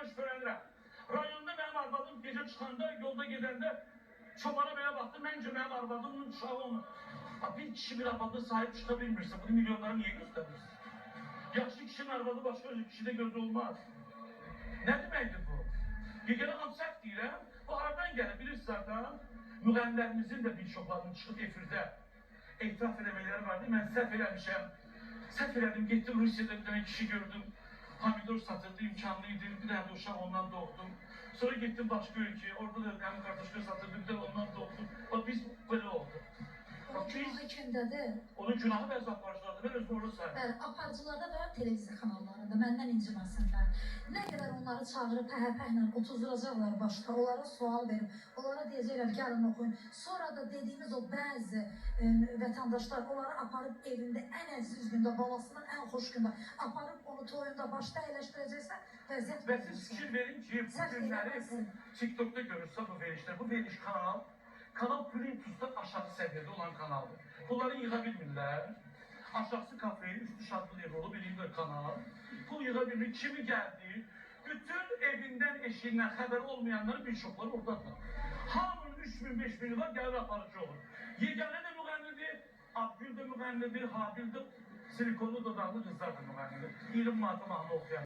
mən şübhələnirəm. Rayonda mənim arvadım gecə çıxanda, yolda gedəndə çobana belə baxdı, məncə mənim arvadımın uşağı onu. Bir kişi bir arvada sahip çıxa bilmirsə, bunu milyonlara niyə göstərirsin? Yaşlı kişinin arvadı başqa kişidə göz olmaz. Nə deməkdir bu? Yeganə xanım səhv deyirəm. Bu hardan gəlir bilirsiniz hardan? Müğənnilərimizin də bir çoxlarının çıxıb efirdə etiraf eləməkləri vardı. Mən səhv eləmişəm. Səhv elədim, getdim Rusiyada bir dənə kişi gördüm. Pomidor satırdı, imkanlı idi. Bir dənə də uşaq ondan doğdum. Sonra getdim başqa ölkəyə, orada da həmin kartoşka satırdı, bir dənə ondan doğdum. Bax biz belə oldu. Onun günahı kimdədir? Onun günahı bəzi aparıcılardır. Mən özümü orada sayıram. Bəli, aparıcılarda və televiziya kanallarında məndən inciməsinlər. Nə qədər onları çağırıb pəhəpəhlə otuzduracaqlar başda, onlara sual verib, onlara deyəcəklər gəlin oxuyun. Sonra da dediyimiz o bəzi vətəndaşlar onları aparıb evində ən əziz gündə, balasının ən xoş gündə aparıb onu toyunda başda əyləşdirəcəksə, vəziyyət Və siz fikir verin ki, bu Səhv günləri eləməsin. TikTok'da görürsə bu verilişlər, bu veriliş kanal, kanal Plintus'dan aşağı səviyyədə olan kanaldır. Pulları yığa bilmirlər. Aşağısı kafe, üstü şadlı ev olub, eləyirlər kanal. Pul yığa bilmir. Kimi gəldi? Bütün evindən, eşiyindən xəbəri olmayanların bir çoxları oradadır. Hamının 3000, 5000 var, gəlir aparıcı olur. Yeganə də müğənnidir, Abgül də müğənnidir, Habil də silikonlu dodaqlı qızlar da müğənnidir. 20 manata mahnı oxuyan.